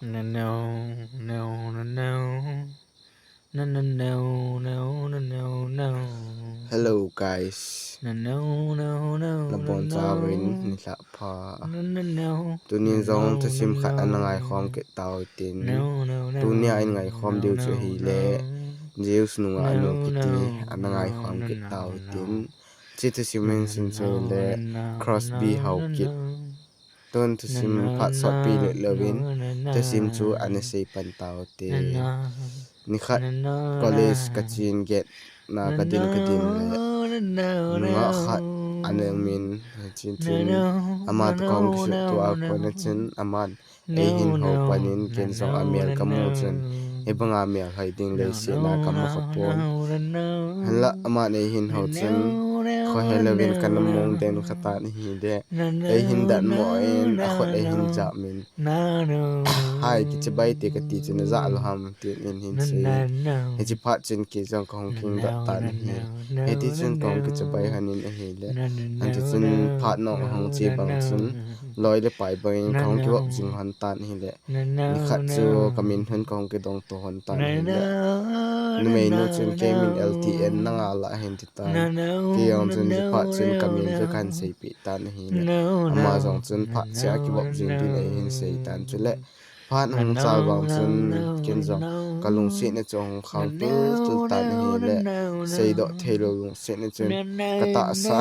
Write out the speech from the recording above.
Na no no na no na na no no na no no Hello guys na no no no na na bon no cawin ni hlah pha na na no tunin na zong no na thusim khat no an ngai khom ke tau tin no no no tunia in ngai khom no deu no chu hi no le Zeus nunga no anu no kiti an no ngai khom na ke no tau no tin chi thusim na in na sin no chu le na no cross no b hau na kit no tun na thusim no phat na sot pi le no lovin na na thusim chu an sei pan tau te na na nikhat na na na college kachin gate na na kadin no kadin le na no nunga khat no aneng min chin na chun no ama na to no kong ki no tu a no ko na chin aman no ei hin ho no panin na ken no zong amial na kamu no chun ebanga mial hai ding le no se no na kamu no khapon no na no hanla ama nei hin na ho no chun no kho na helawin no kanamong no den khata ni hi de na no ei hin dan no mo en no akhot ei no hin ja min no no no hai ki chibai te ka ti chun za lo ham ti in hin na se na no he chi phat chin ki jong kong na king no da ta na ni hi no no he ti na chun no kong ki chibai hanin a hi le na na han no ti chun no phat no no hong chi na bang no chun loi le pai bang na kong ki no wap jing han tan hi le na no ni khat no chu kamin hun kong ki dong to hon tan na hi na le nu na mei na nu chun ke no min LTN na nga la hin ti tan na no ki yong na chun ji no phat chun no kamin no chu kan sei pi tan hi le no ama no zong chun na phat no cha ki wap na jing no din ei hin sei tan chu le phat na hong no chal bang no chun no ken zong no kalung se na chong na khang no tul tul no tan hi na le no no sei do thelo lung se na chun na no kata no sa.